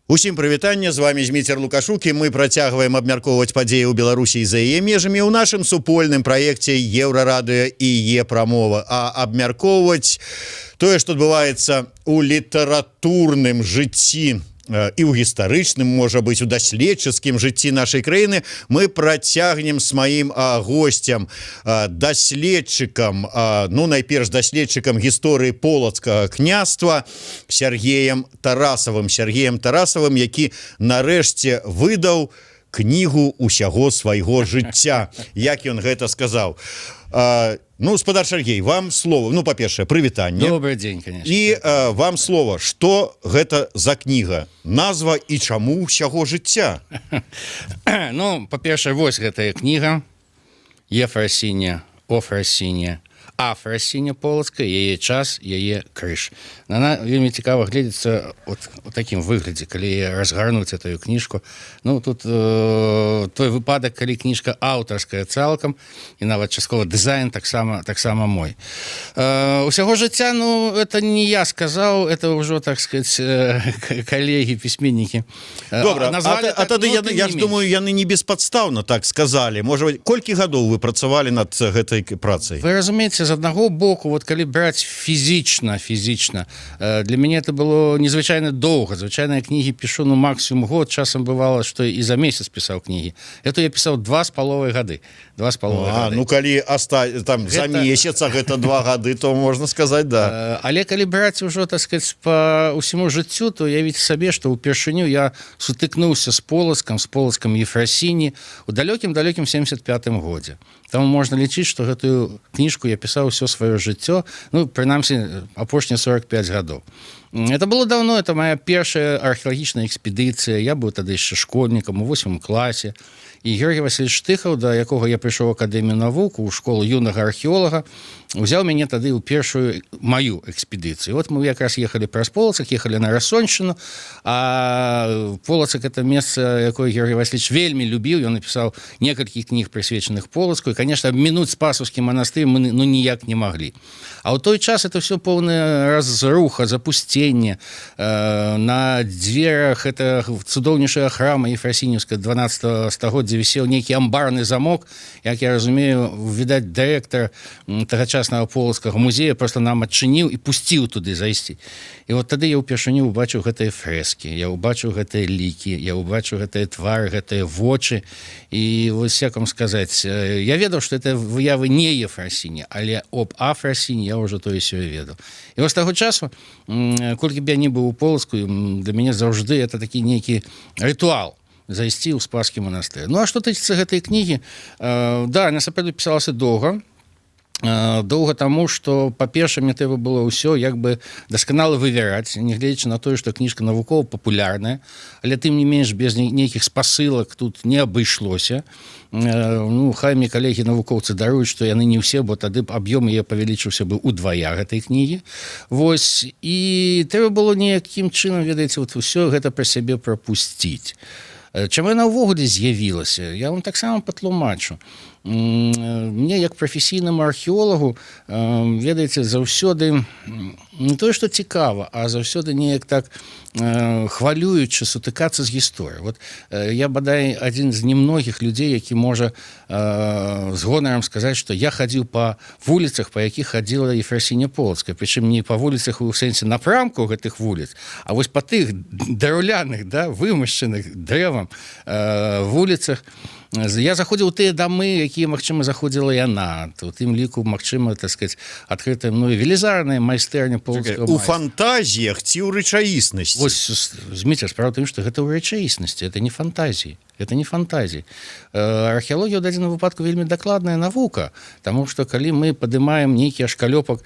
Усім прывітанне, з вами Зміцер Лукашук, і мы працягваем абмяркоўваць падзеі ў Беларусі і за яе межамі ў нашым супольным праекце Еўрарадыё і Е-прамова. А абмяркоўваць тое, што адбываецца ў літаратурным жыцці і ў гістарычным, можа быць, у даследчыцкім жыцці нашай краіны, мы працягнем с маім госцем, даследчыкам, ну, найперш даследчыкам гісторыі Полацкага княства Сяргеем Тарасавым. Сяргеем Тарасавым, які нарэшце выдаў кнігу усяго свайго жыцця, як ён гэта сказаў. Ну, спадар Сяргей, вам слова. Ну, па-першае, прывітанне. Добрый день, конечно. І вам слова: что гэта за кніга, назва і чаму ўсяго жыцця? Ну, па-першае, вось гэтая кніга «Ефрасіння, Офрасіння, Афрасіння Полацкая. Яе час, яе крыж». Она вельмі цікава гледзіцца от у такім выглядзе, калі разгарнуць эту кніжку. Ну, тут той выпадак, калі кніжка аўтарская цалкам, і нават часткова дызайн таксама мой. Усяго жыцця, ну, это не я сказаў, это ўжо, так сказать, калегі пісьменнікі Добра, назвалі а так, тады ну, я, тым я не ж менш. думаю, яны не беспадстаўна так сказалі. Можа быть, колькі гадоў вы працавалі над гэтай працай? Вы разумееце, з аднаго боку, вот калі браць фізічна, для мяне это было незвычайна доўга. Звычайныя кнігі пішу, ну, максимум год, часам бывало, что і за месяц пісаў кнігі. Это я пісаў 2,5 гады, 2,5 А, гады. ну, калі там за месяц, а гэта 2 гады, то можна сказаць, да. Але калі браць ужо, так сказать, по усяму жыццю, то уявіць сабе, што ўпершыню я сутыкнуўся з Полацкам Ефрасіні у далёкім далёкім 75 годзе. Таму можна лічыць, што гэтую кніжку я пісаў усё сваё жыццё, ну, прынамсі апошнія 45 гадоў. Это было давно, это моя першая археалагічная экспедыцыя. Я быў тады яшчэ школьнікам у восьмым класе. І Георгій Васильевич Тыхаў, да якога я прыйшоў у Акадэмію навук, у школу юнага археолага, узяў мяне тады ў першую маю экспедыцыю. Вот мы якраз ехалі праз Полацак, ехалі на Расоншчыну, а Полацак — это месца, якое Георгій Васильевич вельмі любіў. Ён напісаў некалькі кніг, прысвечаных Полацку, і, конечно, абмінуць Спасаўскі манастыр мы, ну, ніяк не маглі. А ў той час это все поўная разруха, запусценне. На дверях это цудоўнейшая храма Ефрасінеўска 12 стагоддзя вісеў нейкі амбарны замок. Як я разумею, відаць, дырэктар тагачаснага полацкага музея просто нам адчыніў і пусціў туды зайсці. І вот тады я ўпершыню убачыў гэтыя фрэскі, я ўбачыў гэтыя лікі, я ўбачыў гэтыя твары, гэтыя вочы. І вось, як вам сказаць, я ведаў, что это выявы не Ефрасіні, але об Афрасіні я уже то сёе ведаў. І вось таго часу, колькі б я не быў у Полацку, для мяне заўжды это такі нейкі рытуал — зайсці ў Спаскі манастыр. Ну а што тычыцца гэтай кнігі, да, она сапраўды пісалася доўга. Доўга таму, што, па-першае, мне трэба было ўсё як бы дасканала вывяраць, нягледзячы на тое, што кніжка навукова папулярная, але тым не менш без нейкіх спасылак тут не абышлося. Ну, хай мне калегі навукоўцы даруюць, што яны не ўсе, бо тады б аб'ём яе павялічыўся бы удвая, гэтай кнігі. Вось, і трэба было неякім чынам, ведаеце, вот усё гэта пра сябе прапусціць. Чаму яна ўвогуле з'явілася, я вам таксама патлумачу. Мне, як прафесійнаму археолагу, ведаеце, заўсёды не тое што цікава, а заўсёды неяк так хвалюючы сутыкацца з гісторыяй. Вот я бадай адзін з немногіх людзей, які можа з гонарам сказаць, што я хадзіў па вуліцах, па якіх хадзіла Ефрасіня Полацкая, прычым не па вуліцах у сэнсе напрамку гэтых вуліц, а вось па тых драўляных, да, вымашчаных дрэвам вуліцах. Я заходзіў у тыя дамы, якія, магчыма, заходзіла яна, у тым ліку, магчыма, так сказать, адкрытая мною велізарная майстэрня полацкага У майстра. фантазіях ці ў рэчаіснасці? Вось, Зміцер, справа тым, што гэта ў рэчаіснасці, это не фантазіі, это не фантазіі. Археалогія ў дадзеным выпадку вельмі дакладная навука, таму што калі мы падымаем нейкі ашкалёпак,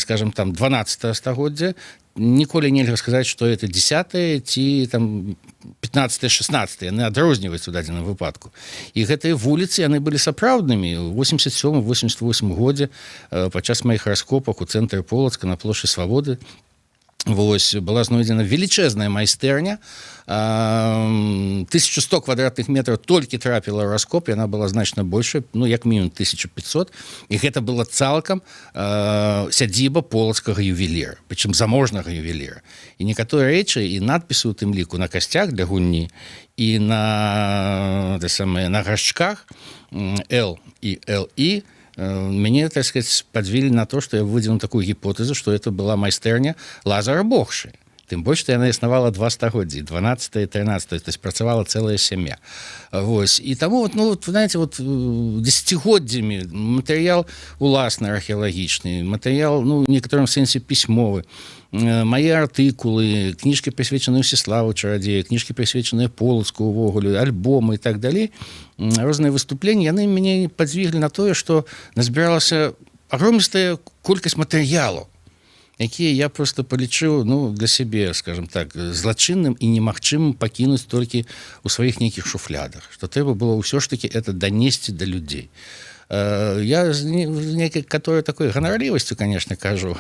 скажем, там 12 стагоддзя, ніколі нельга сказаць, што это 10 ці там 15, 16, яны адрозніваюцца ў дадзеным выпадку. І гэтыя вуліцы, яны былі сапраўднымі. У 87, 88 годзе падчас маіх раскопак у цэнтры Полацка на плошчы Свабоды Вось была знойдзена велічэзная майстэрня, 1100 квадратных метраў толькі трапіла ў раскоп, яна была значна больше, ну, як мінімум 1500, і гэта была цалкам сядзіба полацкага ювеліра, прычым заможнага ювеліра. І некаторыя рэчы і надпісы, у тым ліку на касцях для гульні і на самае, на гаршчках Л і ЛІ, мяне, так сказать, падвелі на то, что я выдзіну такую гіпотэзу, что это была майстэрня Лазара Бохшы. Тым больш, что яна існавала 2 стагоддзі, 12, 13, то есть працавала целая сям'я. Вось, і таму вот, ну вот, знаете, вот десятгоддзямі матэрыял уласны археалагічны матэрыял, ну, некаторым сэнсе пісьмовы, мае артыкулы, кніжкі, прысвечаныя Усіславу Чарадзею, кніжкі, прысвечаныя Полацку увогуле, альбомы і так далей, розныя выступленні, яны мяне падзвіглі на тое, что назбіралася агромністая колькасць матэрыялу, якія я просто палічыў, ну, для сябе, скажем так, злачынным і немагчымым пакінуць толькі у сваіх нейкіх шуфлядах, что трэба было ўсё ж таки это данесці да людзей. Я з некай которой такой ганарлівасцю, конечно, кажу,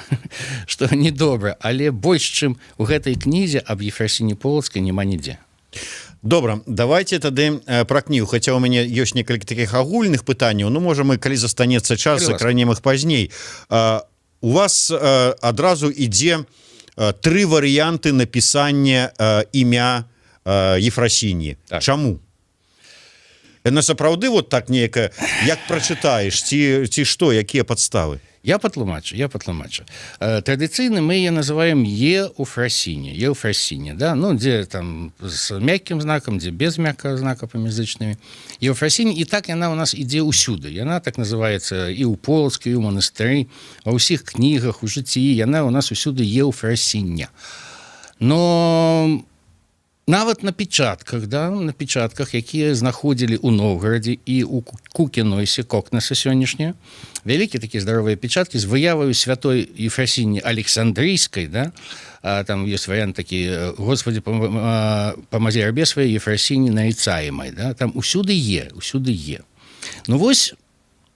что недобра, але больш, чым у гэтай кнізе, аб Ефрасіні Полацкай няма нідзе. Добра, давайте тады пра кнігу, хаця у мяне ёсць некалькі таких агульных пытанняў. Ну, можа, мы, калі застанецца час, закранем их пазней. У вас адразу ідзе тры варыянты напісання імя Ефрасіні, так. Чаму яна сапраўды вот так неяка, як прачытаеш, ці што, якія падставы? Я патлумачу. Традыцыйна мы яе называем Еуфрасіні, Еуфрасіні, да, ну, дзе там з мяккім знакам, дзе без мяккага знака паміж зычнымі. Еуфрасіні, і так яна у нас ідзе ўсюды. Яна так называецца і ў Полацку, і ў манастыры, ва ўсіх кнігах, у жыцці, яна у нас усюды Еуфрасіння. Но нават на печатках, да, на печатках, якія знаходзілі ў Новгарадзе і у Кукенойсе, Кокнаса сённяшняя, вялікія такія здаровыя печаткі з выяваю святой Ефрасіні Александрыйскай, да, там есть вариант такі: «Господи, помози рабе сваёй Ефрасіні нарицаемой», да, там усюды е, усюды е. Ну вось,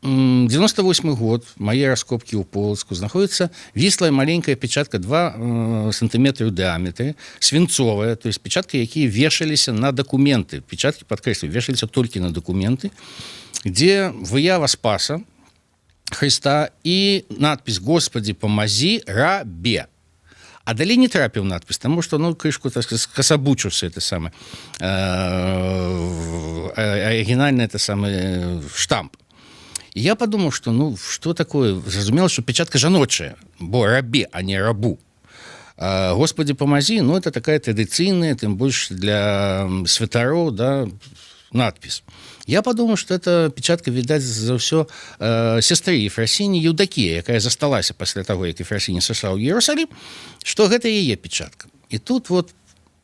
98 год, мае раскопкі ў Полацку, знаходіцца віслая маленькая печатка 2 сантыметры ў дыаметры, свінцовая, то есть печаткі, якія вешаліся на дакументы, печаткі, падкрэслю, вешаліся толькі на дакументы, где выява Спаса Христа і надпись «Господи, помози рабе». А далей не трапіў надпіс, тому что, ну, крышку, так сказать, скасабучыўся это самое арыгінальны, это самый штамп. І я подумал, что, ну, что такое? Зразумела, что печатка жаночая, бо рабе, а не рабу. «Господи, помози», ну, это такая традыцыйная, тым больш для святароў, да, надпись. Я подумал, что это печатка, відаць за ўсё, сестры Ефрасіні Еўдакія, якая засталася пасля таго, як Ефрасіня сышла ў Иерусалим, что гэта яе печатка. І тут вот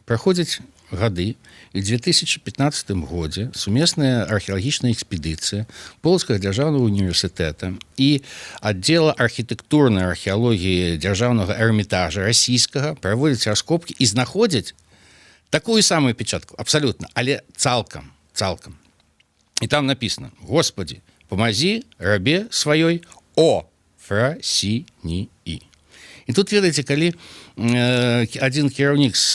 праходзяць гады, і 2015 годзе сумесная археалагічная экспедыцыя Полацкага дзяржаўнага універсітэта і аддзела архітэктурнай археалогіі Дзяржаўнага Эрмітажа расійскага праводзіць раскопкі і знаходзяць такую самую печатку абсалютна, але цалкам, цалкам, і там написано: «Господи, помози рабе сваёй о Фрасініі». І тут, ведаеце, калі один кіраўнік з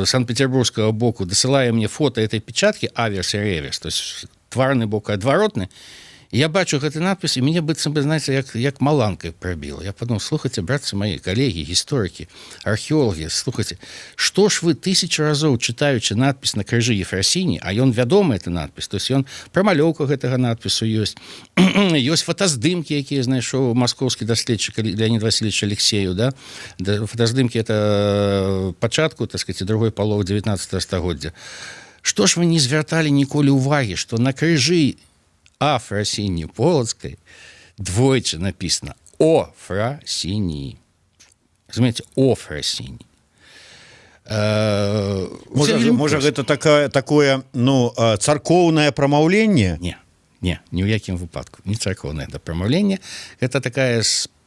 санкт-петербургскага боку дасылае мне фото этой печатки, аверс і реверс, то есть тварны бок і адваротны, я бачу гэты надпіс, і мяне быццам бы, знаете, як маланкай прабіла. Я подумал: «Слухайте, братцы мои, коллеги, гісторыкі, археолагі, слухайте, что ж вы, тысячу разоў чытаючы надпіс на крыжы Ефрасіні, а ён вядомы, это надпіс, то есть ён, прамалёўка гэтага надпісу ёсць, ёсць фотаздымкі, якія знайшоў маскоўскі даследчык Леонид Васильевич Алексею, да, фотаздымкі это пачатку, так сказать, другой паловы 19 стагоддзя, что ж вы не звярталі ніколі увагі, что на крыжы Афрасіні Полацкай двойчы написано о Фрасіні?» Разумееце, о Фрасіні. Можа, гэта такое, ну, царкоўнае прамаўленне? Не, не, ні ў якім выпадку не царкоўнае это прамаўленне. Это такая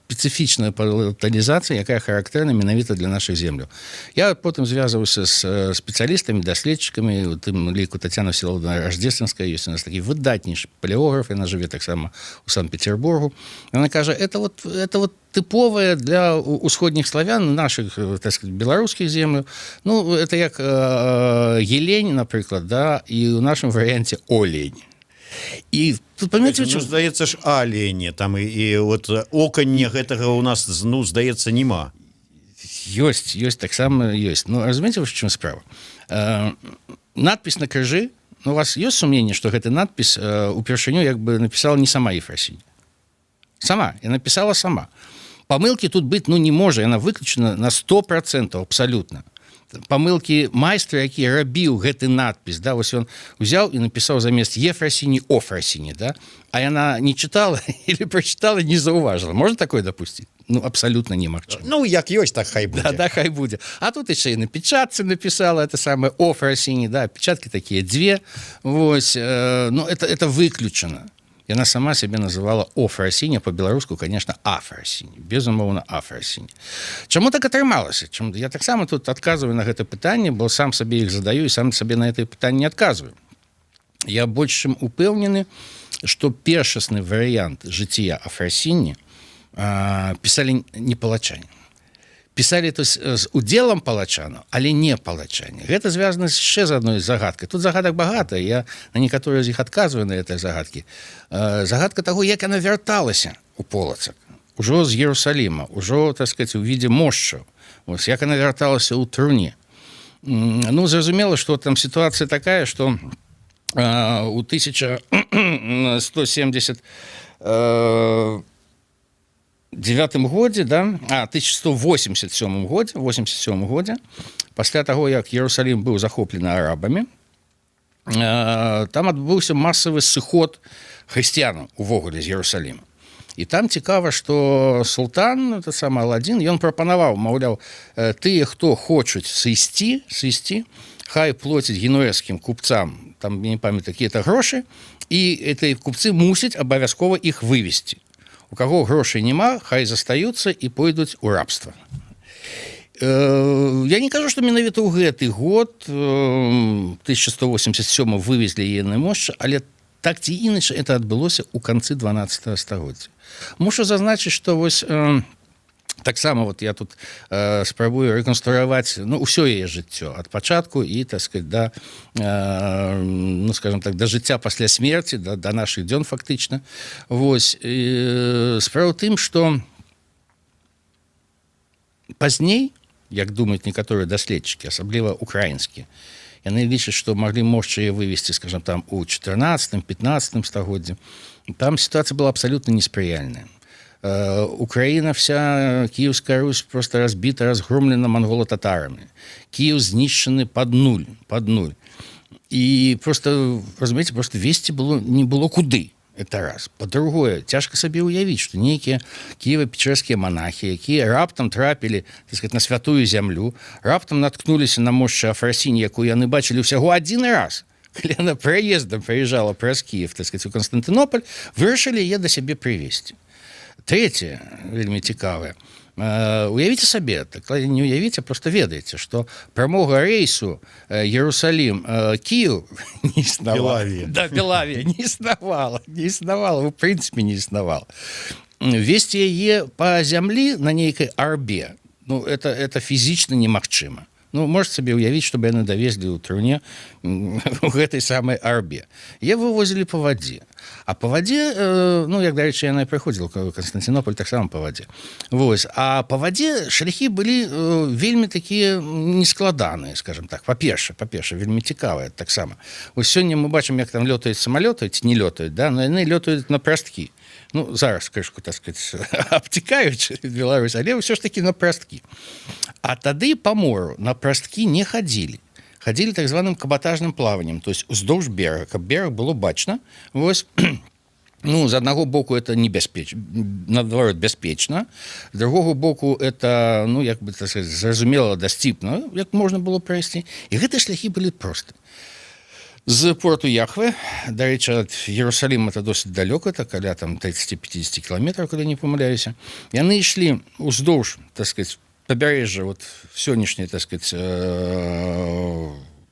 Спецыфічная палаталізацыя, якая характэрна менавіта для нашых земляў. Я потым звязваўся з спецыялістамі, даследчыкамі, у тым ліку Татьяна Всеволодовна Рождественская, ёсць у нас такі выдатнейшы палеограф, яна жыве таксама у Санкт-Петербургу. Она кажа: это вот тыповая для усходніх славян, наших, так сказать, беларускіх земляў. Ну, это як елень, напрыклад, да, і у нашым варыянце олень. І тут памятаеце, Ну, здаецца ж, алене там і вот оканне гэтага у нас, ну, здаецца, нема. Ёсць, таксама ёсць. Ну, разумееце, в чым справа? Надпіс на крыжы. Ну, у вас ёсць сумненне, что гэты надпіс упершыню як бы написала не сама Ефрасіння? Сама я написала, сама. Памылки тут быть, ну, не можа, яна выключана на 100% абсолютно. Памылки майстра, які рабіў гэты надпіс, да, вось ён узяў і напісаў замест Ефрасіні Офрасіні, да, а яна не читала или прочитала, не заўважыла. Можно такое допустить? Ну, абсолютно немагчыма. Ну, як ёсць, так хай будзе. Да, хай будзе. А тут яшчэ і на печатцы написала это самое Офрасіні, да, печатки такія две. Вось, ну, это выключана. Яна сама себе называла Офрасіня, по-беларуску, конечно, Афрасінь, безумоўна, Афрасінь. Чаму так атрымалася? Чым я таксама тут адказваю на гэта пытанне, бо сам сабе іх задаю і сам сабе на это пытанне адказваю. Я больш чым упэўнены, што першасны варыянт жыцця Афрасінні пісалі не палачане. Пісалі, то есть, з удзелам палачанаў, але не палачане. Гэта звязана яшчэ з адной загадкай. Тут загадак багата, я на некаторыя з іх адказваю, на этой загадкі. Загадка таго, як яна вярталася у Полацак ужо з Ерусаліма, ужо, так сказать, у виде мошчаў. Вось, як она вярталася ў труне. Ну, зразумела, что там ситуация такая, что у 1170 девятым годзе, да, 1187 годзе, 87 годзе, пасля таго, як Ерусалім быў захоплены арабамі, там адбыўся масавы сыход хрысціянаў увогуле з Ерусаліма. І там цікава, что султан, это самы Аладзін, ён прапанаваў, маўляў, тыя, хто хочуць сысці, хай плоцяць генуэзскім купцам там, не памятаю, какие-то грошы, і этой купцы мусяць абавязкова іх вывесці. У каго грошай няма, хай застаюцца і пойдуць у рабства. Я не кажу, што менавіта ў гэты год, 1187, вывезлі яе мошчы, але так ці іначай это адбылося ў канцы 12 стагоддзя. Мушу зазначыць, што вось таксама вот я тут спрабую рэканструяваць, ну, ўсё яе жыццё ад пачатку і, так сказать, да, ну, скажем так, да жыцця пасля смерці, да нашых дзён фактычна. Вось, справа ў тым, что пазней, як думаюць некаторыя даследчыкі, асабліва украінскія, яны лічаць, што маглі мошчы яе вывесці, скажем, там у 14, 15 стагоддзі. Там ситуация была абсолютно неспрыяльная. Украина вся, Киевская Русь, просто разбита, разгромлена монголо-татарами. Киев знішчаны под нуль, под нуль. І просто, разумееце, просто весці было не было куды. Это раз. Па-другое, цяжка сабе ўявіць, што нейкія кіева-печэрскія монахі, якія раптам трапілі, так сказать, на святую зямлю, раптам наткнуліся на мошчы Афрасіні, якую яны бачылі ўсяго адзін раз, калі яна праездам прыязджала праз Кіев, так сказать, у Константинополь, вырашылі яе да сябе прывесці. Третье, вельмі цікавае. Уявіце сабе, так, не уявіце, просто ведаеце, што прамога рэйсу Ерусалім Кіев не існавала. Белавія. Да, Белавія не існавала, не існавала, в прынцыпе не існавала. Весці яе па зямлі на нейкай арбе, ну, это фізічна немагчыма. Ну, можете сабе ўявіць, чтобы яны давезлі ў труне у гэтай самай арбе? Яе вывозілі па вадзе. А па вадзе, ну, як, дарэчы, яна і прыходзіла ў Константинополь таксама па вадзе. Вось. А па вадзе шляхі былі вельмі такія нескладаныя, скажем так. Па-першае, вельмі цікавыя таксама. Вось сёння мы бачым, як там лётаюць самалёты ці не лётаюць, да? Но яны лётаюць на прасткі. Ну, зараз крышку, так сказать, абцікаюць Беларусь, але ўсё ж таки на прасткі. А тады па мору на прасткі не хадзілі. Хадзілі так званым кабатажным плаваннем, то есть уздоўж берага, каб бераг было бачна. Вось. Ну, з аднаго боку, это небяспеч, наадварот, бяспечна, з другого боку, это, ну, як бы, так сказать, зразумела, дасціпна, як можна было прайсці. І гэтыя шляхі былі просты. З порту Яхвы, дарэчы, ад Иерусалима это досыць далёка, так каля там 30-50 кіламетраў, калі не памыляюся. Яны ішлі уздоўж, так сказать, пабярэжжа вот сённяшняй, так сказать,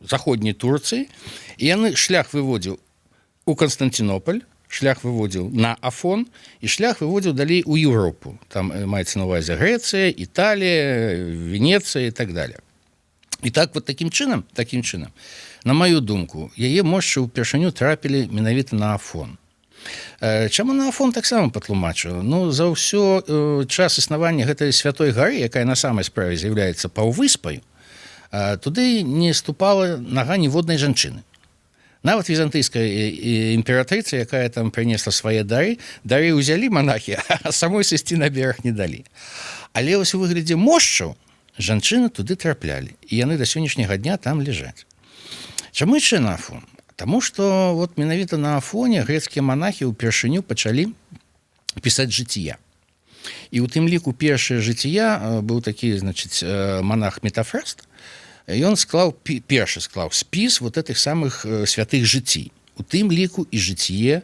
заходняй Турцыі, і яны шлях выводзіў у Константинополь, шлях выводзіў на Афон і шлях выводзіў далей у Европу. Там маецца на увазе Грэцыя, Італія, Венецыя и так далее. І так вот, таким чынам, на мою думку, яе мошчы ўпершыню трапілі менавіта на Афон. Чаму на Афон, таксама патлумачу. Ну, за ўсё час існавання гэтай святой гары, якая на самай справе з'яўляецца паўвыспаю, туды не ступала нага ніводнай жанчыны. Нават візантыйская імператрыца, якая там прынесла свае дары, дары ўзялі монахі, а самой сысці на бераг не далі. Але вось у выглядзе мошчаў жанчыны туды траплялі, і яны да сённяшняга дня там ляжаць. Чаму яшчэ на Афон? Таму что вот менавіта на Афоне грэцкія монахі ўпершыню пачалі пісаць жыцця. І у тым ліку першае жыцця быў такі, значыць, монах Метафраст. Ён склаў, першы склаў спіс вот этих самых святых жыцій, у тым ліку і жыцце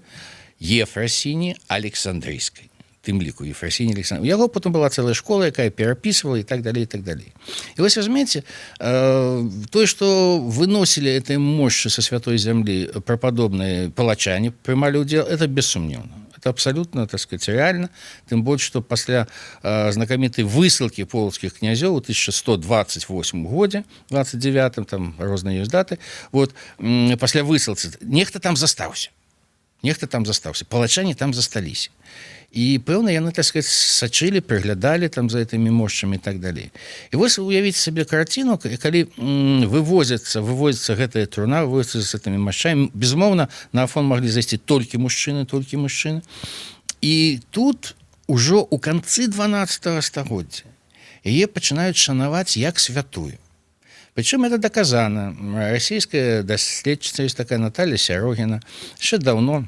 Ефрасіні Александрыйскай, тым ліку Ефрасіні Александр. У яго потом была целая школа, якая перапісвала, и так далее, и так далее. І вось, разумееце, тое, что выносілі этой мощи со святой зямлі преподобные, палачане прымалі удзел, это бессумнеўна, это абсолютно, так сказать, реально, тым больш что пасля знакамітай высылкі полацкіх князёў у 1128 годзе, 29, там розныя ёсць даты, вот пасля высылцы нехта там застаўся, нехта там застаўся, палачане там засталіся, і, пэўна, яны, так сказать, сачылі, прыглядалі там за этими мошчамі и так далей. І вось уявіць сабе карціну, калі вывозіцца гэтая труна, вывозіцца з гэтымі мошчамі. Безумоўна, на Афон маглі зайсці толькі мужчыны, толькі мужчыны. І тут ужо у канцы 12 стагоддзя яе пачынаюць шанаваць як святую. Причем это доказано. Расійская даследчыца есть такая, Наталья Сярогіна, яшчэ давно,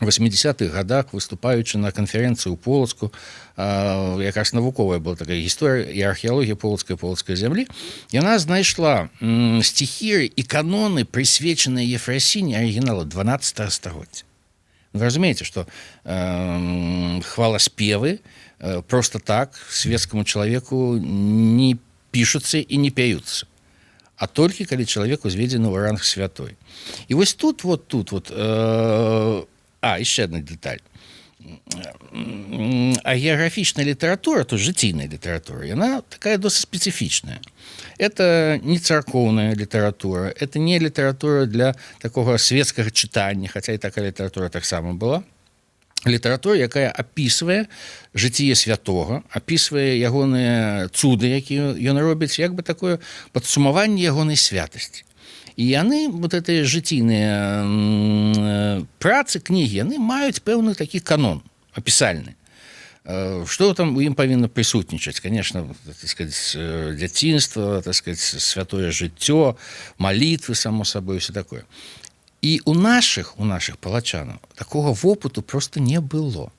80-х годах, выступаючы на канферэнцыі ў Полацку, якраз навуковая была такая, гісторыя і археалогія полацкай зямлі, яна знайшла сціхіры і каноны, прысвечаныя Ефрасіне, арыгінала 12 стагоддзя. Вы разумееце, что хваласпевы просто так светскому человеку не пишутся и не пяются, а толькі калі чалавек узведзены ў ранг святой. І вось тут вот, тут вот, еще одна деталь: а геаграфічная літаратура, то жыційная літаратура, яна такая досыць спецыфічная. Это не царкоўная літаратура, это не літаратура для такого светскага чытання, хотя і такая літаратура таксама была. Літаратура, якая апісвае жыццё святога, апісвае ягоныя цуды, якія ён робіць, як бы такое падсумаванне ягонай святасці. І яны, вот это жыційныя працы, кнігі, яны маюць пэўны такі канон апісальны, что там у ім павінна прысутнічаць. Конечно, так сказать, дзяцінства, так сказать, святое жыццё, молитвы, само собой, все такое. І у наших палачанаў такого вопыту просто не было.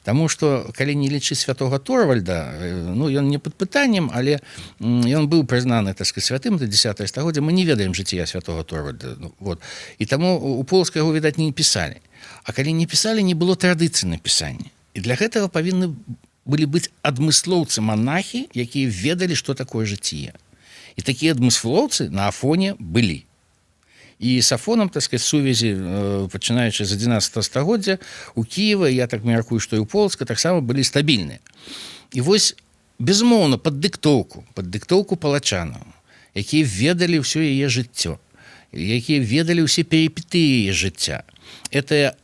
Таму что калі не лічыць святого Торвальда, ну, ён не пад пытаннем, але ён быў прызнаны, так сказать, святым до 10 стагоддзя, мы не ведаем жыцця святого Торвальда, ну, вот. І таму у Полацка яго, відаць, не пісалі. А калі не пісалі, не было традыцыі напісання. І для гэтага павінны былі быць адмыслоўцы, монахі, якія ведалі, что такое жыццё. І такія адмыслоўцы на Афоне былі. І з Афоном, так сказать, сувязі, пачынаючы з 11 стагоддзя, у Кіева, я так мяркую, што і ў Полацка таксама, былі стабільныя. І вось, безумоўна, пад дыктоўку палачанаў, якія ведалі ўсё яе жыццё, якія ведалі ўсе перипетыі яе жыцця. Это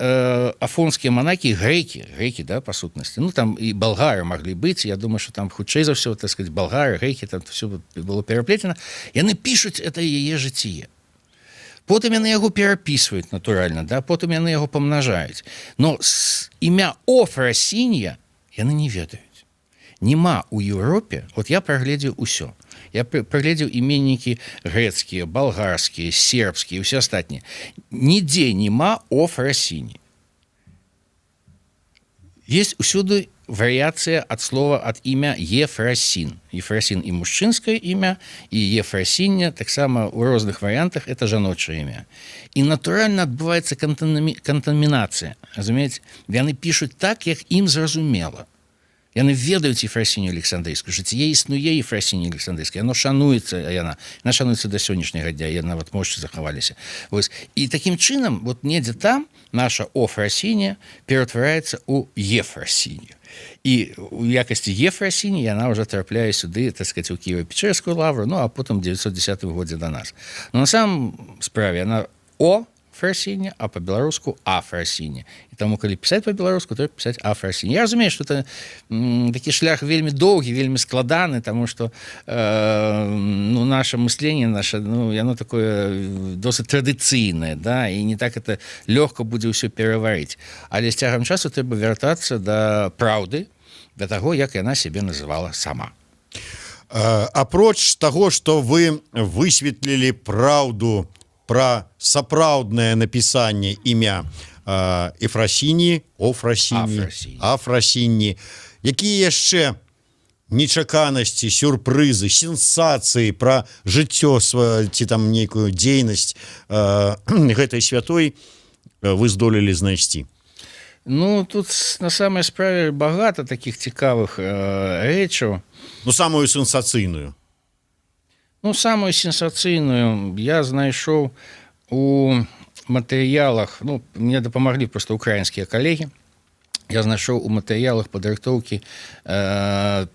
афонскія монахі, грэкі, да, па сутнасці. Ну, там і балгары маглі быць, я думаю, что там хутчэй за ўсё, так сказать, балгары, грэкі, там все было пераплетена. Яны пішуць это яе жыццё. Потым яны яго перапісваюць, натуральна, да, потым яны яго памнажаюць. Но імя Офрасінья яны не ведаюць. Няма у Еўропе, вот я прагледзеў усё. Я прагледзеў іменнікі грэцкія, балгарскія, сербскія, усе астатнія. Нідзе няма Офрасіні. Есть усюды варыяцыя ад слова, ад імя Ефрасін. Ефрасін і мужчынскае імя, і Ефрасіння таксама у розных варыянтах это жаночае імя. І натуральна адбываецца кантамінацыя, разумееце, яны пішуць так, як ім зразумела. Яны ведаюць Ефрасіню Александрыйскую, жыццё існуе Ефрасіні Александрыйская, яно шануецца, яна шануецца да сённяшняга дня, я нават мошчы захаваліся. Вось. І такім чынам вот недзе там наша Офрасіня ператвараецца ў Ефрасіню. І у якасці Ефрасіні яна ўжо трапляе сюды, так сказать, у Кіева-Печэрскую лавру, ну а потым 910 годзе до нас. Но на самом справе она Офрасіня, а по-беларуску Афрасіня. І таму, калі пісаць по-беларуску, то пісаць Афрасіня. Я разумею, что это такі шлях вельмі доўгі, вельмі складаны, таму что ну, наше мысленне наше, ну, яно такое досыць традыцыйнае, да, і не так это лёгка будзе ўсё пераварыць. Але з цягам часу трэба вяртацца да праўды, да таго, як яна сябе называла сама. Апроч таго, что вы высветлілі праўду про сапраўднае напісанне імя Ефрасіні, Офрасіні, Афрасіні. Афрасіні, якія яшчэ нечаканасці, сюрпрызы, сенсацыі пра жыццё ці там нейкую дзейнасць гэтай святой вы здолелі знайсці? Ну, тут на самай справе багата такіх цікавых рэчаў. Ну, самую сенсацыйную. Ну, самую сенсацыйную я знайшоў у матэрыялах, ну, мне дапамаглі просто украінскія калегі. Я знайшоў у матэрыялах падрыхтоўкі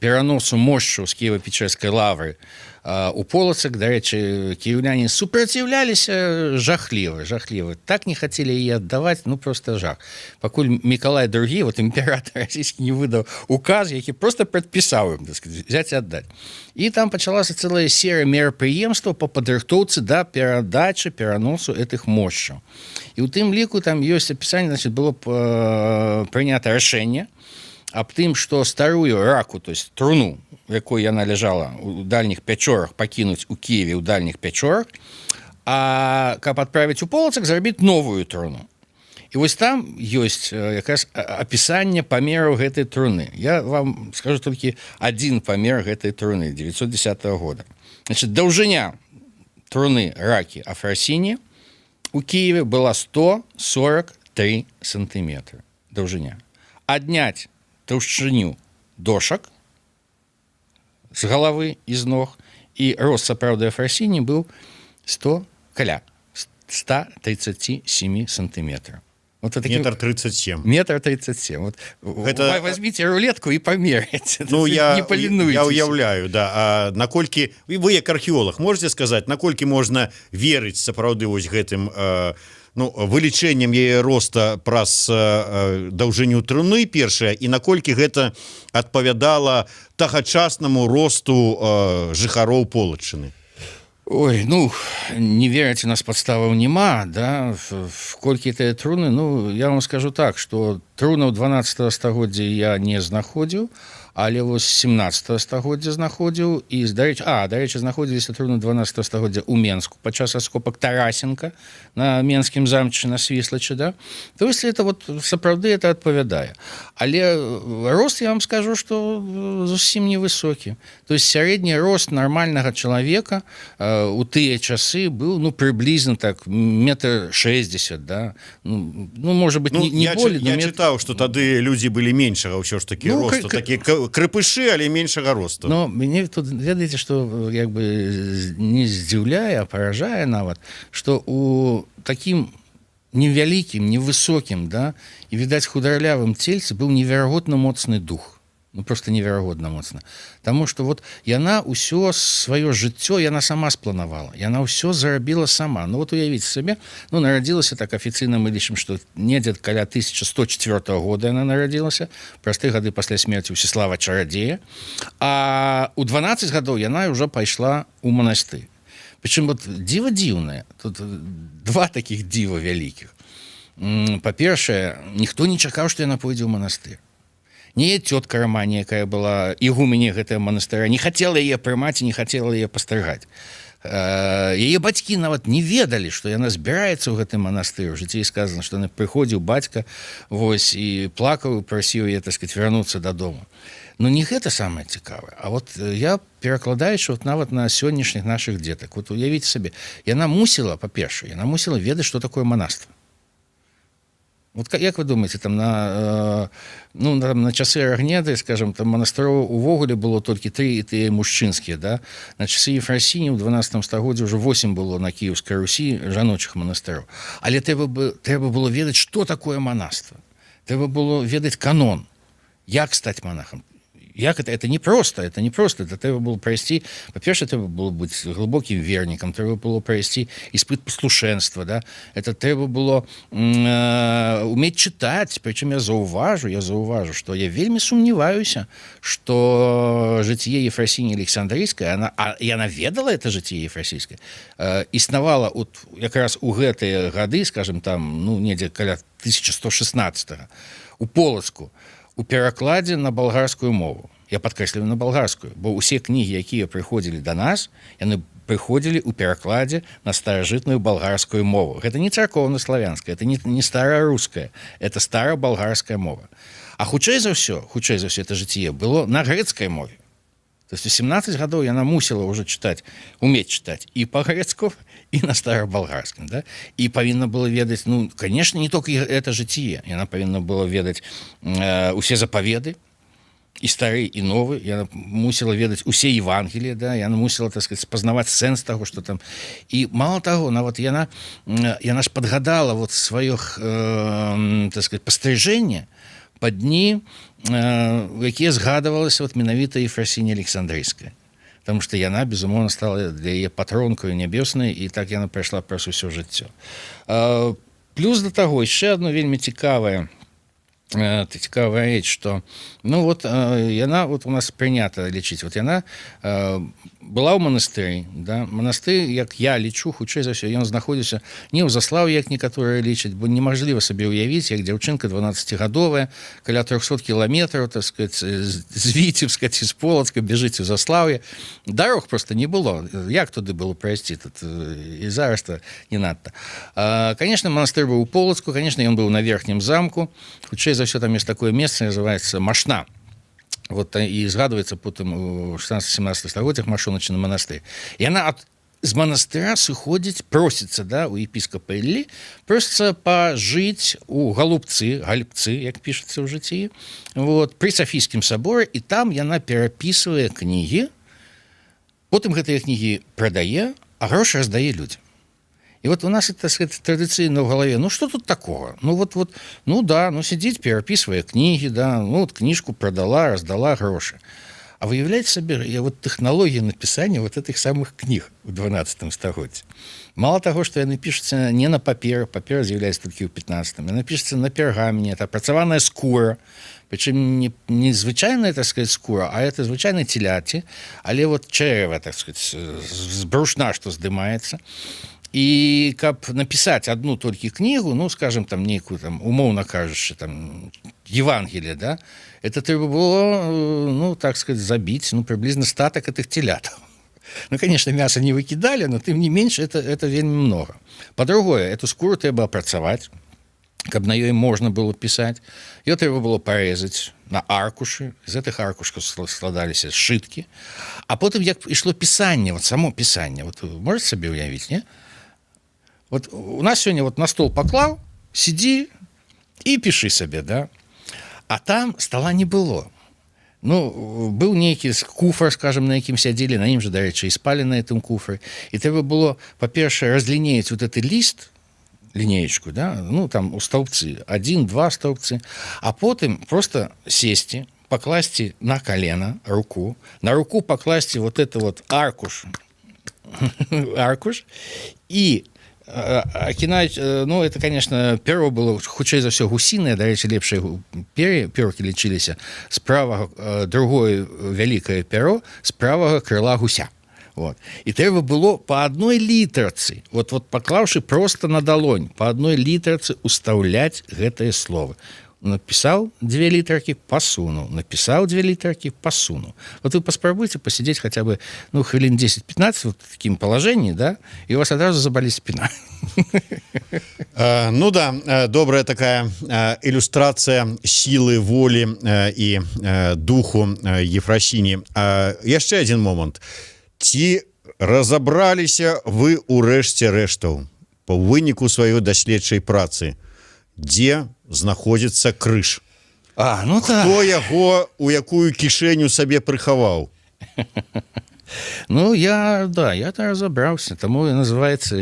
пераносу мошчаў з Кіева-Печэрскай лавры у Полацак. Дарэчы, кіяўляне супраціўляліся жахліва, жахліва. Так не хацелі яе аддаваць, ну просто жах. Пакуль Мікалай II, вот імператор расійскі, не выдаў указ, які просто прадпісаў ім, так сказать, взять і аддаць. І там пачалася цэлая серыя мерапрыемстваў по падрыхтоўцы да перадачы, пераносу этих мошчаў. І у тым ліку там ёсць апісанне, значит, было прынята рашэнне аб тым, што старую раку, то есть труну, у якой яна ляжала у дальніх пячорах, пакінуць у Кіеве ў дальніх пячорах, а каб адправіць у Полацак, зрабіць новую труну. І вось там ёсць якраз апісанне памераў гэтай труны. Я вам скажу толькі адзін памер гэтай труны 910 года. Значит, даўжыня труны ракі Афрасіні у Кіеве была 143 сантыметры даўжыня. Адняць таўшчыню дошак з галавы і з ног, і рост сапраўды Афрасіні быў 100 каля 137 сантыметраў. Вот это Метр 37. Метр 37. Вот, возьмите рулетку и померяйте. Ну, я не поленуетесь. Я уяўляю, да. А наколькі вы як археолог можете сказаць, наколькі можна верыць сапраўды вось гэтым ну, вылічэннем яе роста праз даўжыню труны, першае, і наколькі гэта адпавядала тагачаснаму росту жыхароў Полаччыны? Ой, ну, не верыць у нас падставаў няма, да, в колькі тыя труны, ну, я вам скажу так, что трунаў 12 стагоддзя я не знаходзіў, але вось 17 стагоддзя знаходзіў. І дарэчы, дарэчы, знаходзіліся труны 12 стагоддзя у Менску падчас раскопак Тарасенко на Менскім замчы, на Свіслачы, да. То есть это вот сапраўды это адпавядае. Але рост, я вам скажу, что зусім невысокі. То есть сярэдні рост нармальнага чалавека у тыя часы быў, ну, прыблізна так метр 60, да, ну, может быть, Ну, не я, более, я но чытаў, что тады людзі былі меншага ўсё ж таки Ну, росту, такія крыпышы, але меншага росту. Но мяне тут, ведаеце, что як бы не здзіўляе, а паражае нават, что у такім невялікім, невысокім, да, і, відаць, хударлявым цельцы быў неверагодна моцны дух. Ну, просто неверагодна моцна. Таму что вот яна ўсё сваё жыццё яна сама спланавала, яна ўсё зарабіла сама. Ну вот уявіце сабе, ну, нарадзілася, так афіцыйна мы лічым, што недзе каля 1104 года яна нарадзілася, праз 3 гады пасля смерці Усіслава Чарадзея, а у 12 гадоў яна ўжо пайшла ў манастыр. Прычым вот дзіва дзіўнае, тут два такіх дзіва вялікіх. Па-першае, ніхто не чакаў, што яна пойдзе ў манастыр. Не цётка Раманія, якая была ігуменя гэтага манастыра, не хацела яе прымаць і не хацела яе пастрыгаць. Яе бацькі нават не ведалі, што яна збіраецца ў гэты манастыр. У жыцці сказано, што яна прыходзіў бацька, вось, і плакаў, прасіў яе, так сказать, вярнуцца дадому. Но не гэта самае цікавае. А вот я, перакладаючы вот нават на сённяшніх наших дзетак, вот уявіце сабе, яна мусіла, па-першае, яна мусіла ведаць, што такое манаства. Вот як вы думаете, там на ну, там, на часы Рагнеды, скажем, там манастыроў увогуле было толькі тры, і тыя мужчынскія, да? На часы Ефрасіні ў 12 стагоддзі уже 8 было на Кіеўскай Русі жаночых манастыроў. Але трэба было ведаць, что такое манаства. Трэба было ведаць канон, як стаць монахам. Як это? Это не просто, это не просто. Это трэба было прайсці, па-першае, трэба было быць глыбокім вернікам, трэба было прайсці іспыт паслушэнства, да? Это трэба было уметь чытаць. Прычым я заўважу, что я вельмі сумневаюся, что жыццё Ефрасіні Александрыйская, она, а яна ведала это жыццё ефрасійскае, існавала от якраз у гэтыя гады, скажем, там, ну, недзе каля 1116 у Полацку, у перакладзе на балгарскую мову. Я падкрэсліваю, на балгарскую, бо усе кнігі, якія прыходзілі до нас, яны прыходзілі ў перакладзе на старажытную балгарскую мову. Гэта не царкоўна-славянская, это не стараруская, это старабалгарская мова. А хутчэй за ўсё это жыццё было на грэцкай мове. То есть у 17 гадоў яна мусіла ўжо чытаць, уметь чытаць і па-грэцку, і на старабалгарскім, да? І павінна было ведаць, ну, конечно, не только это жыццё, яна павінна было ведаць усе запаведы, і стары, і новы, яна мусіла ведаць усе Евангеліі, да, яна мусіла, так сказать, спазнаваць сэнс таго, что там. І мало таго, нават яна ж падгадала вот сваё, так сказать, пастрыжэнне па дні, якія згадывалася вот менавіта Ефрасіня Александрыйская, потому что яна, безумоўна, стала для яе патронкаю нябеснай, і так яна прайшла праз усё жыццё. Плюс да таго, яшчэ одно вельмі цікавая рэч, что, ну, вот яна, вот у нас прынята лічыць, вот яна была ў манастыры, да? Манастыр, як я лічу, хутчэй за ўсё, ён знаходзіўся не ў Заславе, як некаторыя лічаць, бо немажліва сабе ўявіць, як дзяўчынка 12гадовая каля 300 кіламетраў, так сказать, з Віцебска ці з Полацка бежыць у Заслаўе. Дарог просто не было, як туды было прайсці? Тут і зараз-то не надта. Конечно, манастыр быў у Полацку, конечно, ён быў на верхнім замку. Хутчэй за ўсё, там есть такое месца, называется Машна, вот, і згадваецца потым у 16-17 стагоддзях Машоначны манастыр. Яна з манастыра сыходзіць, просіцца, да, у епіскапа Іллі, просіцца пажыць у Галубцы, Гальбцы, як пішацца ў жыцці, вот, пры Сафійскім саборы, і там яна перапісвае кнігі, потым гэтыя кнігі прадае, а грошы раздае людзям. І вот у нас это, так сказать, традыцыйна ў галаве: ну что тут такого? Ну вот, ну да, ну сидит, перапісвае кнігі, да, ну вот кніжку продала, раздала грошы. А выяўляеце сабе, я вот тэхналогія напісання вот этих самых кніг у 12 стагоддзі. Мало того, что яны пішуцца не на паперы, папера з'яўляецца толькі ў 15, яна пішацца на пергамене, это апрацаваная скура, причем не звычайная, так сказать, скура, а это звычайно теляці, але вот чэрэва, так сказать, з брушна, что здымаецца. І каб напісаць одну толькі кнігу, ну, скажем, там нейкую там, умоўна кажучы, там Евангелие, да, это трэба было, ну, так сказать, забіць, ну, прыблізна статак этих телятаў. Ну, конечно, мясо не выкідалі, но тым не менш это вельмі много. Па-другое, эту скуру трэба апрацаваць, каб на ёй можна было пісаць. Ее трэба было парэзаць на аркушы, з гэтых аркушкаў складаліся сшыткі. А потым як ішло пісанне, вот само пісанне, вот можете сабе ўявіць, не? Вот у нас сёння вот на стол паклаў, сидзі і пішы сабе, да? А там стола не было. Ну, быў нейкі куфар, скажем, на якім сядзелі, на ім же, дарэчы, і спалі на этом куфры. І трэба было, па-першае, разлінеяць вот этот ліст, лінеечку, да? Ну, там у стаўбцы, один, два стаўбцы, а потым просто сесці, пакласці на колено руку, на руку пакласці вот это вот аркуш і акінаць, ну, это, конечно, перо было хутчэй за ўсё гусінае. Дарэчы, лепшыя перкі лічыліся з правага, другое вялікае перо з правага крыла гуся. Вот. І трэба было по одной літарцы, вот паклаўшы просто на далонь, по одной літарцы устаўляць гэтае слово. Напісаў дзве літаркі, пасунуў, напісаў дзве літаркі, пасунуў. Вот вы паспрабуйце посидеть хотя бы, ну, хвілін 10-15 вот в такім положении, да, і у вас адразу забаліць спина. Ну да, добрая такая ілюстрацыя сілы волі і духу Ефрасіні. Яшчэ один момант: ці разабраліся вы урэшце рэштаў по выніку сваёй даследчай працы, дзе знаходзіцца крыж? А, ну так. Хто яго у якую кішэню сабе прыхаваў? Ну, я, да, я то разабраўся, таму і называется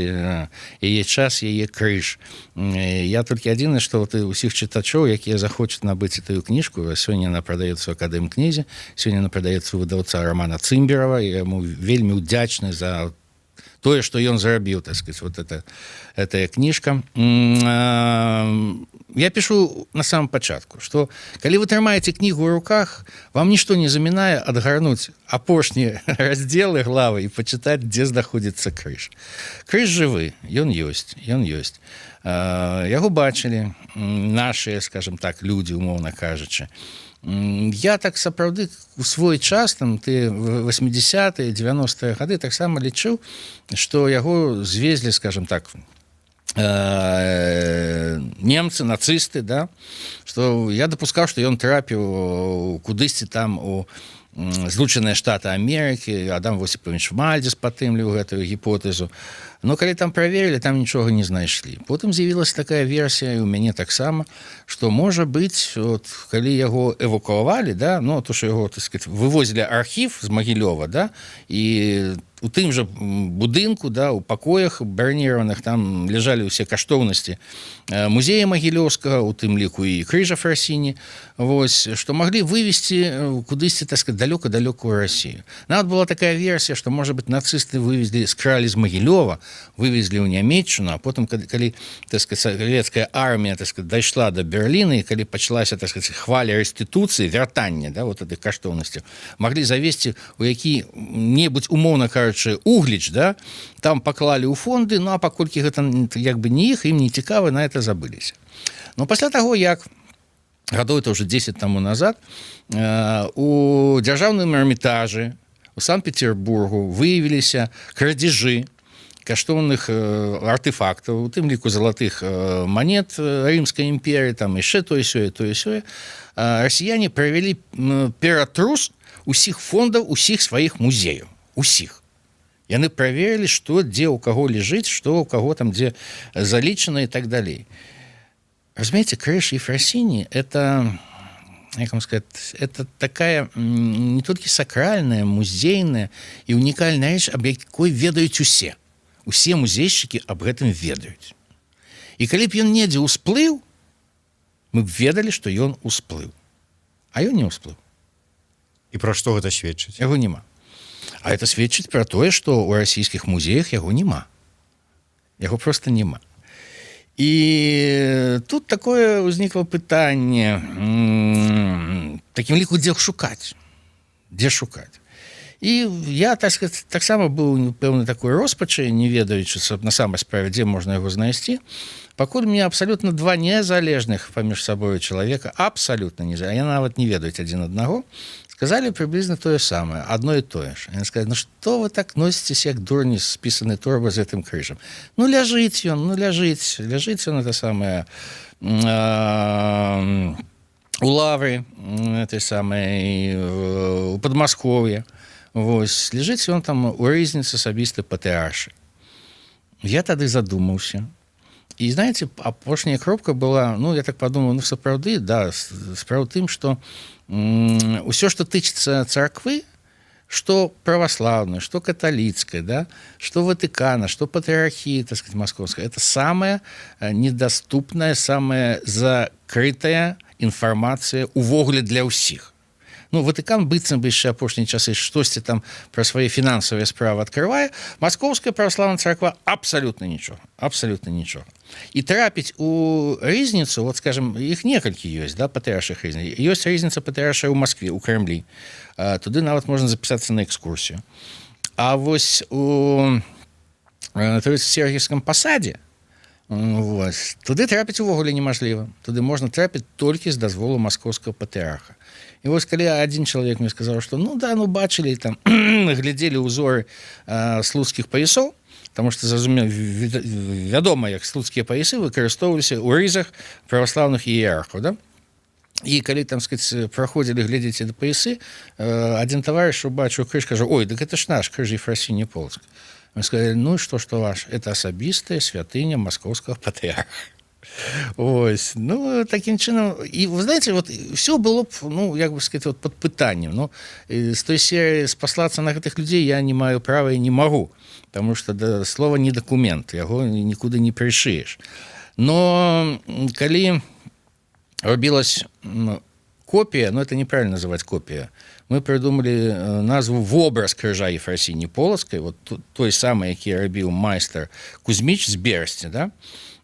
«Яе час, яе крыж». Я толькі адзінае, што вот усіх чытачоў, якія захочуць набыць эту кніжку, сёння она прадаецца ў Акадэм кнізе, сёння она прадаецца у выдаўца Романа Цымберова, я яму вельмі удзячны за тое, што ён зрабіў, так сказать, вот это этая кніжка. Я пишу на самом пачатку, что калі вы трымаеце кнігу ў руках, вам нішто не замінае адгарнуць апошнія раздзелы, главы і пачытаць, дзе знаходзіцца крыж. Крыж жывы, ён ёсць, ён ёсць. Яго бачылі наши, скажем так, людзі, умоўна кажучы. Я так сапраўды у свой час, там ты 80-е, 90-е гады, таксама лічыў, что яго звезлі, скажем так, немцы, нацысты, да, что я допускаў, что ён трапіў кудысьці там у Злучаныя Штаты Амерыкі. Адам Восіпавіч Мальдзіс падтрымліваў гэтую гіпотэзу, но калі там праверылі, там нічога не знайшлі. Потым з'явілася такая версія у мяне таксама, что, можа быть, вот, калі яго эвакуавалі, да, ну, то что яго, так сказать, вывозілі архіў з Магілёва, да, і у тым жа будынку, да, у пакоях браніраваных там ляжалі ўсе каштоўнасці музея магілёўскага, у тым ліку і крыжа Ефрасіні. Вось што маглі вывесці кудысьці, так сказать, далёка-далёкую Россию. Нават была такая версія, что, может быть, нацысты вывезлі, скралі з Магілёва, вывезлі ў Нямеччыну, а потым, калі, так сказать, савецкая армія, так сказать, дайшла до Берліна і калі пачалася, так сказать, хваля рэстытуцыі, вяртання, да, вот этих каштоўнасцяў, маглі завесці у які-небудзь, умоўна кажучы, Угліч, да, там паклалі ў фонды. Ну а паколькі гэта як бы не іх, ім не цікава, на это забыліся. Но пасля таго, як гадоў это уже 10 тому назад у дзяржаўным Эрмітажы у Санкт-Петербургу выявіліся крадзежы каштоўных артефактаў, у тым ліку залатых монет Рымскай імперыі, там яшчэ то і сёе, то і сёе, расіяне правялі ператрус усіх фондаў усіх сваіх музеяў, усіх. Яны праверылі, што дзе у каго лежыць, што у каго там дзе залічана і так далей. Разумееце, крыж Ефрасіні — это, як вам сказать, это такая не толькі сакральная, музейная і унікальная рэч, аб якой ведаюць усе. Усе музейшчыкі аб гэтым ведаюць. І калі б ён недзе ўсплыў, мы б ведалі, што ён усплыў. А ён не ўсплыў. І пра што гэта сведчыць? Яго няма. А это сведчыць пра тое, што ў расійскіх музеях яго няма. Яго просто няма. І тут такое ўзнікла пытанне, такім ліку, дзе шукаць, дзе шукаць. І я, так сказать, таксама быў пэўны такой роспачы, не ведаючы на самай справе, дзе можна яго знайсці, пакуль мне абсалютна два незалежных паміж сабою чалавека, абсалютна не, я нават не ведаюць адзін аднаго, сказали прыблізна тое самае, одно і тое ж. Яны сказали: «Ну что вы так носитесь, як дурні з пісанай торбы, з гэтым крыжам? Ну ляжыць ён, ну ляжыць, ляжыць ён, это самое, у лавры этой самой у Подмосковье. Вось лежыць ён там у рызніцы асабіста патрыаршай». Я тады задумаўся, і, знаете, апошняя кропка была, ну, я так подумал: ну, сапраўды, да, справа тым, что ўсё, что тычыцца царквы, что православной, что каталіцкай, да, что Ватыкана, что патрыархии, так сказать, московской, это самая недоступная, самая закрытая інфармацыя увогуле для ўсіх. Ну, Ватыкан быццам бы яшчэ апошнія часы штосьці там пра свае фінансавыя справы открывае, Маскоўская праваслаўная царква абсалютна нічога, абсалютна нічога. І трапіць у рызніцу, вот, скажем, іх некалькі ёсць, да, патрыаршых рызніц. Ёсць рызніца патрыаршая ў Москве, у Крамлі, туды нават можна запісацца на экскурсію. А вось у Троице-Сергиевском Посаде Вось. Туды трапіць увогуле немажліва. Туды можна трапіць толькі з дазволу маскоўскага патрыарха. І вось калі адзін чалавек мне сказаў, што, ну да, ну бачылі там, глядзелі ўзоры слуцкіх паясоў, потому что зразумела, вядома, як слуцкія паясы выкарыстоўваліся ў рызах праваслаўных іерархаў, да? І калі там, сказать, праходзілі глядзець эти паясы, адзін таварыш убачыў крыж, кажа: «Ой, дык это ж наш крыж Ефрасіні Полацкай». Мы сказали: «Ну что, что ваш? Это асабістая святыня маскоўскага патрыарха». Ось, ну, таким чынам. І вы знаете, вот все было б, ну, як бы сказать, вот под пытаннем. Ну, з той серии спаслацца на гэтых людзей я не маю права і не магу, потому что, да, слова не документ, яго нікуды не прышыеш. Но калі рабілась копія, но это неправильно называть копия, мы придумали назву «Вобраз крыжа Ефрасіні Полацкай», вот той самы, які рабіў майстар Кузьміч з Берасця, да?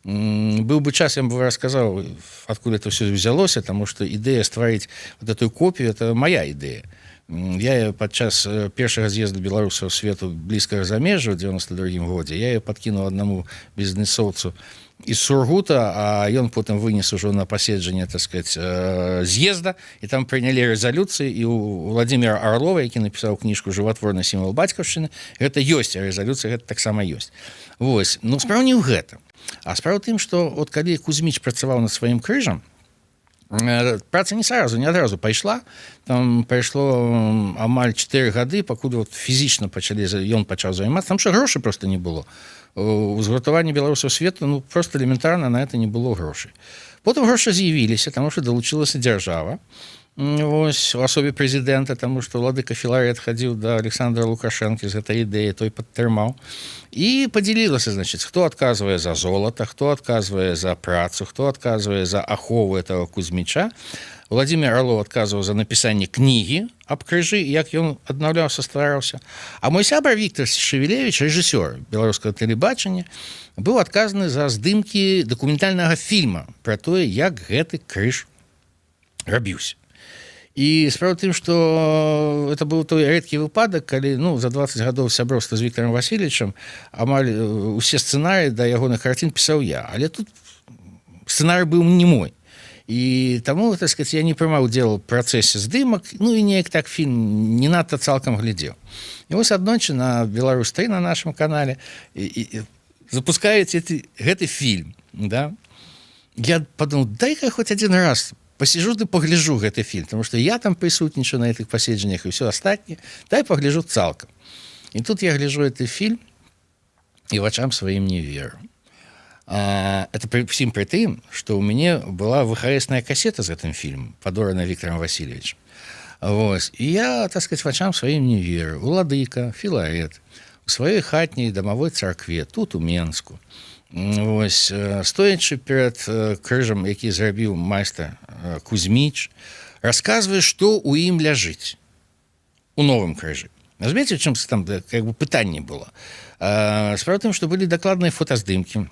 Быў бы час, я бы рассказал, откуда это все взялося, потому что ідэя стварыць вот эту копію — это моя ідэя. Я падчас першага з'езду беларусаў свету блізкага замежжа ў 92 годзе я ее подкінул аднаму бізнесоўцу из Сургута, а ён потым вынес ужо на паседжанне, так сказать, з'езда, і там прынялі рэзалюцыі. І у Владимира Орлова, які напісаў кніжку «Жыватворны сімвал бацькаўшчыны», гэта ёсць рэзалюцыя, гэта таксама ёсць. Вось. Ну, справа не ў гэтым, а справа тым, что вот калі Кузьміч працаваў над сваім крыжам, праца не сразу, не адразу пайшла. Там пайшло амаль 4 гады, пакуль вот фізічна пачалі, ён пачаў займацца там, что грошы просто не было. Узгуртаванне беларусаў свету, ну, просто элементарна на это не было грошай. Потым грошы з'явіліся, таму что далучылася дзяржава. Вось, у асобе прэзідэнта, таму што уладыка Філарэт хадзіў да Александра Лукашэнкі з гэтай ідэі, той падтрымаў. І падзялілася, значит, хто адказвае за золата, хто адказвае за працу, хто адказвае за ахову этого Кузьміча. Владимир Орлов адказваў за напісанне кнігі аб крыжы, як ён аднаўляўся, ствараўся. А мой сябра Виктор Шевелевич, рэжысёр беларускага тэлебачання, быў адказаны за здымкі дакументальнага фільма пра тое, як гэты крыж рабіўся. І справа тым, что это быў той рэдкі выпадак, калі, ну, за 20 гадоў сяброўства з Виктором Васильевичем амаль усе сцэнарыі да ягоных карцін пісаў я, але тут сцэнарый быў не мой. І таму, так сказать, я не прымаў удзел у працэсе здымак, ну і неяк так фільм не надта цалкам глядзеў. І вось аднойчы на Беларусь 3, на нашем канале і запускаюць гэты фільм, да? Я подумал: дай-ка хоть один раз посижу ды пагляжу гэты фільм, потому что я там прысутнічаю на этих паседжаннях і все астатняе, дай пагляжу цалкам. І тут я гляжу этот фільм і вачам сваім не веру. Это при всім при тым, что у мяне была ВХСная кассета з гэтым фільмом, падорана Виктором Васильевичем. Вось. І я, так сказать, вачам сваім не веру. Уладыка Філарет у сваёй хатняй дамавой царкве тут, у Менску, вось, стоячы перад крыжам, які зрабіў майстар Кузьміч, расказвае, што ў ім ляжыць, у новым крыжы. Разумееце, чым там как бы пытанне было? Справа тым, што былі дакладныя фотаздымкі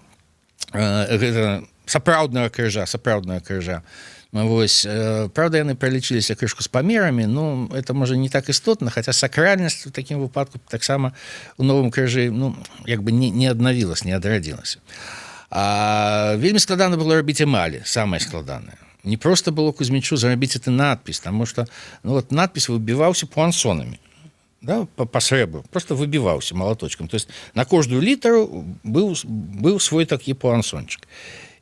гэта сапраўднага крыжа, сапраўднага крыжа. Вось, правда, яны пралічыліся крышку з памерамі, ну, это можа не так істотна, хотя сакральнасць у такім выпадку таксама у новым крыжы, ну, як бы не аднавілась, не адрадзілася. А вельмі складана было рабіць эмалі. Самае складанае не просто было Кузьмічу зрабіць это надпіс, потому что, ну, вот надпіс выбіваўся пуансонамі, да, по срэбру просто выбіваўся молоточком, то есть на кожную літару быў свой такі пуансончик.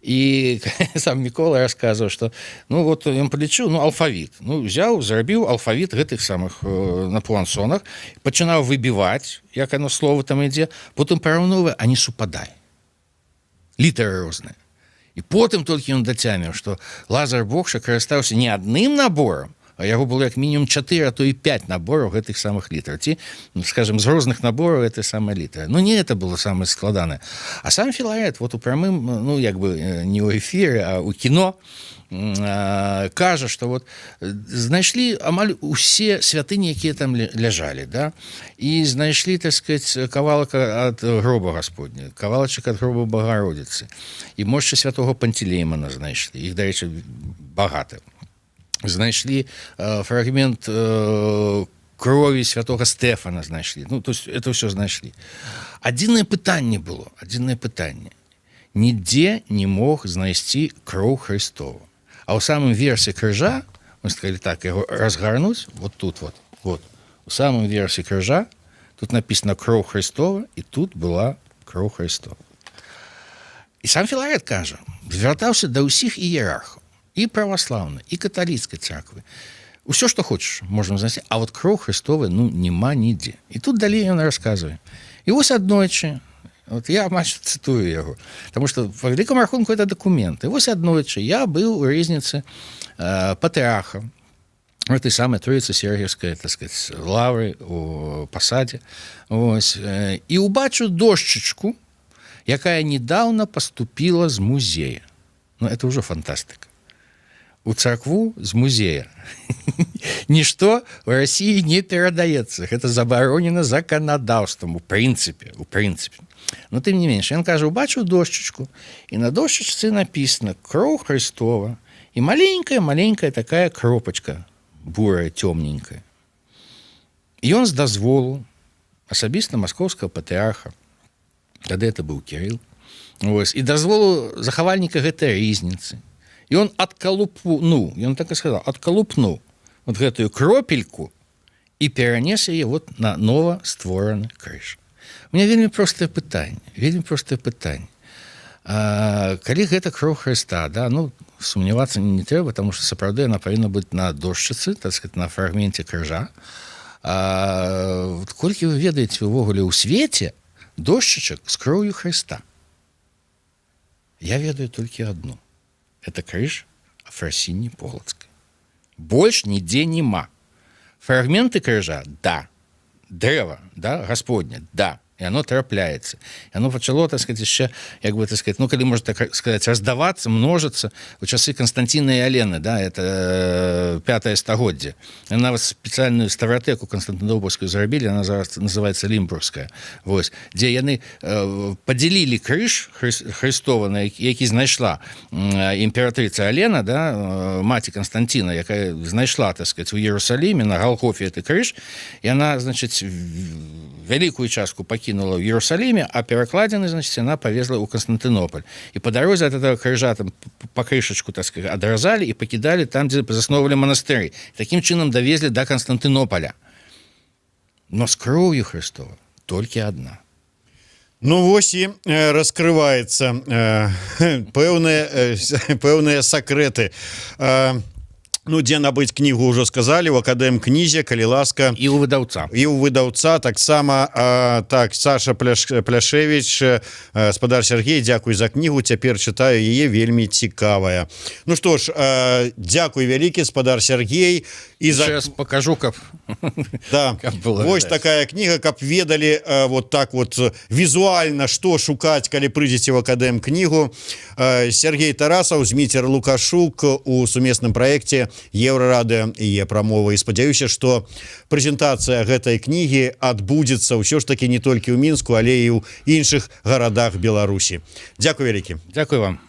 І сам Мікола рассказываў, что, ну, вот ён палічыў, ну, алфавіт, ну, взяў, зрабіў алфавіт гэтых самых на пуансонах, пачынаў выбіваць, як оно, слово там ідзе, потым параўноўвае, а не супадае, літары розныя. І потым толькі ён дацяміў, что Лазар Бокша карыстаўся не адным наборам, а яго было як мінімум 4, а то і 5 набораў гэтых самых літар ці, ну, скажем, з розных набораў этой самой літары. Ну, не это было самое складанае. А сам Філарет вот у прамым, ну, як бы не ў эфіры, а у кіно кажа, что вот знайшлі амаль усе святыні, якія там ляжалі, да, і знайшлі, так сказать, кавалак ад гроба Господня, кавалачак ад гроба Багародзіцы, і мошчы святого Пантелеймана знайшлі, іх, дарэчы, багата. Знайшлі фрагмент крові святого Стефана знайшлі. Ну, то есть это все знайшлі. Адзінае пытанне было, адзінае пытанне: Нідзе не мог знайсці кроў Хрыстову. А ў самым версе крыжа, мы сказали, так яго разгарнуць, вот тут вот, вот у самым версе крыжа тут написано «Кроў Хрыстова», і тут была кроў Хрыстова. І сам Філарет кажа, звяртаўся да ўсіх іерархаў і праваслаўнай, і каталіцкай царквы. Усё, што хочаш, можна знайсці, а вот кроў Хрыстовы, ну, няма нідзе. І тут далей ён расказвае: і вось аднойчы, вот я амаль цытую яго, потому что по вялікаму рахунку это документы, вось аднойчы я быў у рызніцы патрыарха этой самой Троице-Сергиевской, так сказать, лавры у Пасадзе, ось, і убачыў дошчачку, якая недавно поступила з музея. Ну, это уже фантастика. У царкву з музея нішто в России не перадаецца, гэта забаронена заканадаўствам у прынцыпе. Но тым не менш ён кажа: убачыў дошчачку, і на дошчачцы написано «Кроў Хрыстова» і маленькая маленькая такая кропочка бурая, темненькая. І ён з дазволу асабіста маскоўскага патрыарха, тады это быў Кирилл, ось, і дазволу захавальніка гэтай рызніцы, ён адкалупу, ну, ён так і сказал, адкалупнуў вот гэтую кропельку і перанес яе вот на нова створаны крыж. У меня вельмі простае пытанне, вельмі простае пытанне: калі гэта кроў Хрыста, да, ну, сумнявацца не трэба, потому что сапраўды она павінна быць на дошчыцы, так сказать, на фрагменте крыжа, вот колькі вы ведаеце увогуле ў свеце дошчачак з кроўю Хрыста? Я ведаю толькі одну, это крыж Афрасіні Полацкай. Больш нідзе няма. Фрагменты крыжа, да, дрэва, да, Господня, да, и оно трапляецца, оно пачало, так сказать, яшчэ, як бы, так сказать, ну, калі можно так сказать, раздаваться, множиться у часы Константина и Алены, да, это пятое стагоддзе. Нават спецыяльную ставратэку константинопольскую зрабілі, она зараз называется Лімбургская. Вось дзе яны поделили крыж Хрыстова, на які знайшла імператрыца Алена, да, маці Константина, якая знайшла, так сказать, у Иерусалиме на Галгофе это крыж, и она, значит, вялікую частку пакінула ў Иерусалиме, а перакладзены, значит, она повезла ў Константинополь, і по дарозе от этого крыжа там по крышачку, так сказать, адразалі і пакідалі там, дзе засновалі манастыры. Таким чынам довезли до Константинополя. Но с кроўю Христова толькі одна. Ну вось і раскрываецца пэўныя сакрэты. Ну, дзе набыць кнігу, ўжо сказалі, у Акадэм кнізе, калі ласка. І у выдаўца. І у выдаўца таксама. Так, Саша Пляшевич: «Спадар Сергей, дзякуй за кнігу, цяпер чытаю яе, вельмі цікавая». Ну что ж, дзякуй вялікі, спадар Сергей, і за сейчас покажу, каб да, каб было вось відаць. Такая кніга, каб ведалі вот так вот візуальна, что шукаць, калі прыйдзеце в Акадэм кнігу. Сергей Тарасаў, Зміцер Лукашук у сумесным праекце Еўрарадыё і «Е-прамова». І спадзяюся, что прэзентацыя гэтай кнігі адбудзецца ўсё ж таки не толькі ў Мінску, але і ў іншых гарадах Беларусі. Дзякуй вялікі. Дзякуй вам.